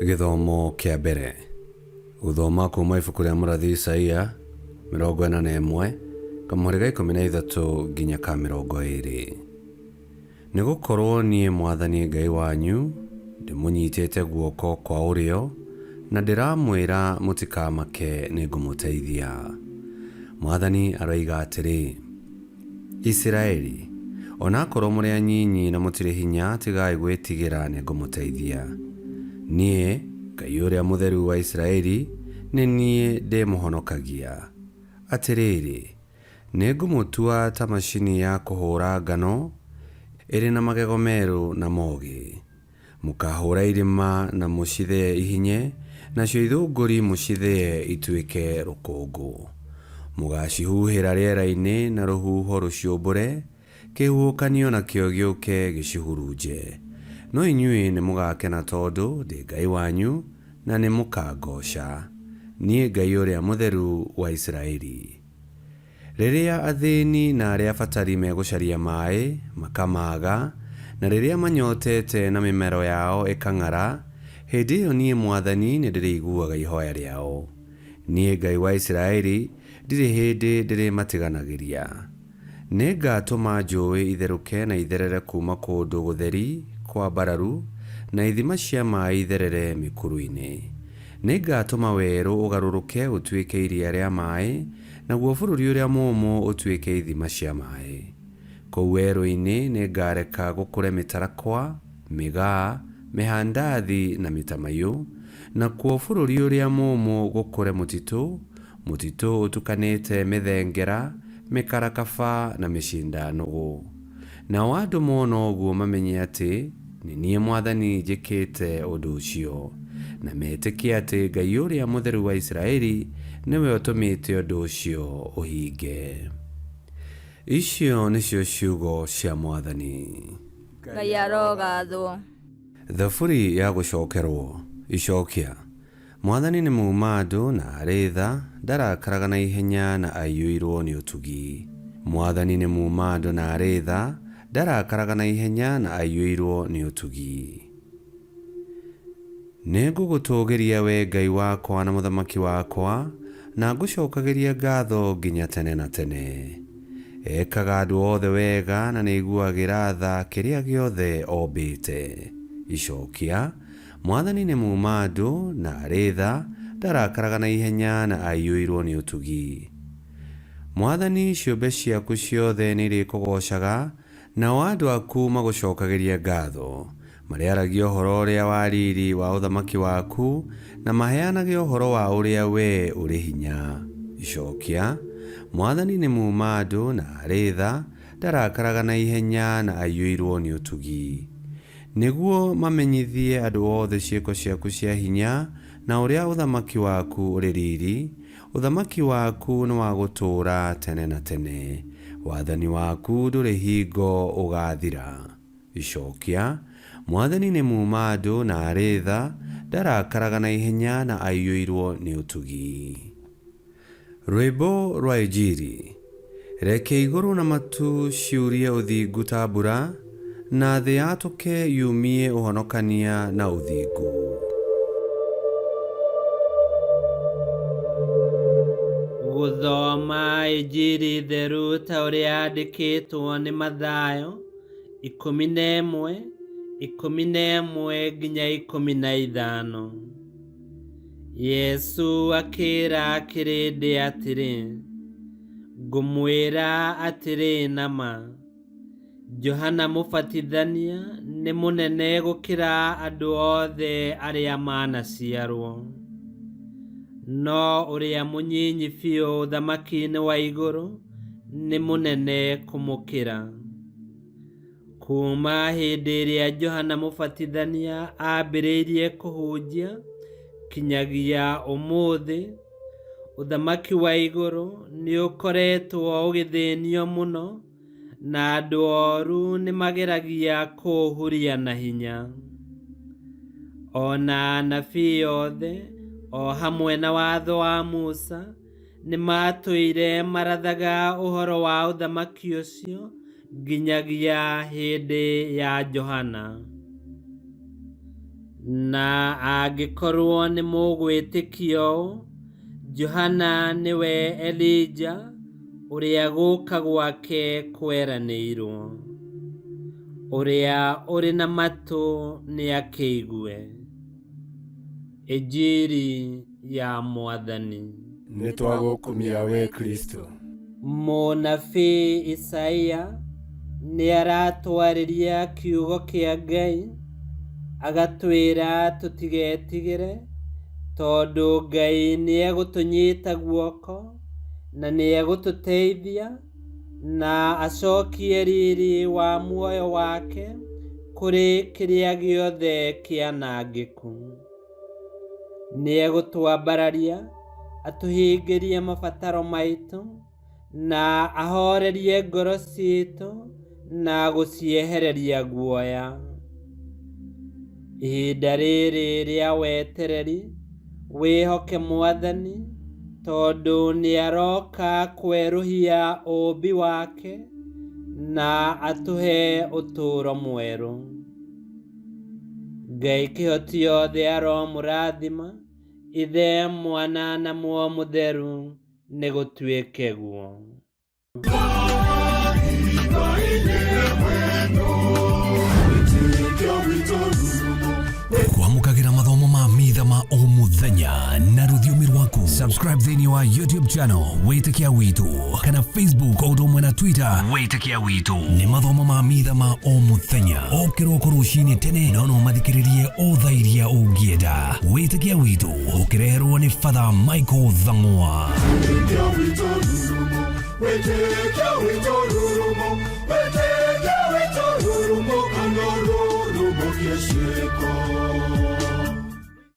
Gĩthomo kĩa mbere. Gũthoma kuma ibuku rĩa mũrathi Isaia 41 kamũhari ga 13 nginya ka 20. Nĩ gũkorwo niĩ mwathani Ngai wanyu ndĩmũnyitĩte guoko kwa ũrĩo na ndĩramwĩra mũtikamake nĩngũmũteithia. Mwathani aroiga atĩrĩ, Isiraeli, o na akorwo mũrĩ anyinyi na mũtirĩ hinya, tigai gwĩtigĩra nĩngũmũteithia. Niĩ, Ngai ũrĩa Mũtheru wa Isiraeli, nĩ niĩ ndĩmũhonokagia. Atĩrĩrĩ, nĩngũmũtua ta macini ya kũhũũra ngano, ĩrĩ na magego merũ na mogĩ. Mũkaahũũra irĩma na mũcithĩe ihinye, nacio ithũngũri mũcithĩe ituĩke rũkũngũ. Mũgaacihuuhĩra rĩera-inĩ na rũhuho rũciũmbũre, kĩhuhũkanio nakĩo gĩũke gĩcihurunje. No inyuĩ nĩmũgakena tondũ ndĩ Ngai wanyu, na nĩmũkangooca, niĩ Ngai Ũrĩa Mũtheru wa Isiraeli. Rĩrĩa athĩni na arĩa abatari megũcaria maĩ, makamaaga, na rĩrĩa manyotete na mĩmero yao ĩkang'ara, hĩndĩ ĩyo niĩ mwathani nĩndĩrĩiguaga ihooya rĩao. Niĩ Ngai wa Isiraeli ndirĩ hĩndĩ ndĩrĩmatiganagĩria. Nĩngatũma njũũĩ itherũke na itherere kuuma kũndũ gũtheri kwambararu, na ithima cia maĩ itherere mĩkuru-inĩ. Nĩngatũma werũ ũgarũrũke ũtuĩke iria rĩa maĩ, naguo bũrũri ũrĩa mũũmũ ũtuĩke ithima cia maĩ. Kũu werũ-inĩ nĩngareka gũkũre mĩtarakwa, mĩgaa, mĩhandathi na mĩtamaiyũ, nakuo bũrũri ũrĩa mũũmũ gũkũre mũtitũ, mũtitũ ũtukanĩte mĩthengera, mĩkarakaba na mĩcindanũgũ. Nao andũ mona ũguo mamenye atĩ nĩ niĩ mwathani njĩkĩte ũndũ ũcio, na metĩkie atĩ Ngai ũrĩa Mũtheru wa Isiraeli nĩwe ũtũmĩte ũndũ ũcio ũhinge. Icio nĩcio ciugo cia Mwathani. Ngai arogathwo. Thaburi ya gũcokerwo. Icokia. Mwathani nĩ muuma andũ na arĩ tha, ndarakaraga na ihenya na aiyũirwo nĩ ũtugi. Mwathani nĩ muuma andũ na arĩ tha, ndarakaraga na ihenya na aiyũirwo nĩ ũtugi. Nĩngũgũtũũgĩria wee Ngai wakwa na mũthamaki wakwa, na ngũcokagĩria ngatho nginya tene na tene. Ekaga andũ othe wega na nĩaiguagĩra tha kĩrĩa gĩothe ombĩte. Icokia. Mwathani nĩ muuma andũ na arĩ tha, ndarakaraga na ihenya na aiyũirwo nĩ ũtugi. Mwathani, ciũmbe ciaku ciothe nĩirĩkũgoocaga, nao andũ aku magũcokagĩrie ngatho. Marĩaragia ũhoro ũrĩa wa riri wa ũthamaki waku, na maheanage ũhoro wa ũrĩa wee ũrĩ hinya. Icokia. Mwathani nĩ muuma andũ na arĩ tha, ndarakaraga na ihenya na aiyũirwo nĩ ũtugi. Nĩguo mamenyithie andũ othe ciĩko ciaku cia hinya, na ũrĩa ũthamaki waku ũrĩ riri, ũthamaki waku nĩ wa gũtũũra tene na tene, wathani waku ndũrĩ hingo ũgaathira. Icokia. Mwathani nĩ muuma andũ na arĩ tha, ndarakaraga na ihenya na aiyũirwo nĩ ũtugi. Rwĩmbo rwa Injiri. Reke igũrũ na matu ciurie ũthingu ta mbura, na thĩ yatũke yumie ũhonokania na ũthingu. Gũthoma Injiri theru ta ũrĩa yandĩkĩtwo nĩ Mathayo 11, 11 nginya 15. Yesu akĩĩra kĩrĩndĩ atĩrĩ, Ngũmwĩra atĩrĩ na ma, Johana Mũbatithania nĩ mũnene gũkĩra andũ othe arĩa manaciarwo. No ũrĩa mũnyinyi biũ ũthamaki-inĩ wa igũrũ nĩ mũnene kũmũkĩra. Kuuma hĩndĩ ĩrĩa Johana Mũbatithania aambĩrĩirie kũhunjia kinyagia ũmũthĩ, ũthamaki wa igũrũ nĩ ũkoretwo ũgĩthĩnio mũno na andũ oru nĩ mageragia kũũhuria na hinya. O na anabii othe, o hamwe na watho wa Musa, nĩ maatũire marathaga ũhoro wa ũthamaki ũcio nginyagia hĩndĩ ya Johana. Na angĩkorwo nĩ mũgwĩtĩkia ũũ, Johana nĩwe Elija ũrĩa gũka gwake kweranĩirwo. Ũrĩa ũrĩ na matũ nĩakĩigue. Injiri ya Mwathani. Nĩ twagũkumia we Kristo. Mũnabii Isaia nĩaratwarĩria kiugo kĩa Ngai, agatwĩra tũtigetigĩre, tondũ Ngai nĩegũtũnyita guoko na nĩegũtũteithia na acokie riri wa muoyo wake kũrĩ kĩrĩa gĩothe kĩanangĩku. Nĩegũtwambararia, atũhingĩrie mabataro maitũ, na ahorerie ngoro citũ na gũciehereria guoya. Ihinda rĩrĩ rĩa wetereri, wĩhoke Mwathani, tondũ nĩaroka kwerũhia ũũmbi wake na atũhe ũtũũro mwerũ. Ngai kĩhoti yothe aromũrathima, Ithe, Mwana na Muoyo Mũtheru, nĩgũtuĩke guo. Kwamũkagĩra mathomo ma mitha ma o mũthenya na rũthiomi rwaku. Subscribe thĩinĩ wa YouTube channel Wĩtĩkia Witũ kana Facebook o ũndũ ũmwe na Twitter Wĩtĩkia Witũ. Nĩ mathomo ma mitha ma o mũthenya o kĩroko rũcinĩ tene, no no mathikĩrĩrie o thaa iria ũngĩenda. Wĩtĩkia Witũ ũkĩreherwo nĩ Father Michael Thang'wa. Wĩtĩkia witũ rurumo, wĩtĩkia witũ rurumo, kana rurumo kĩciko.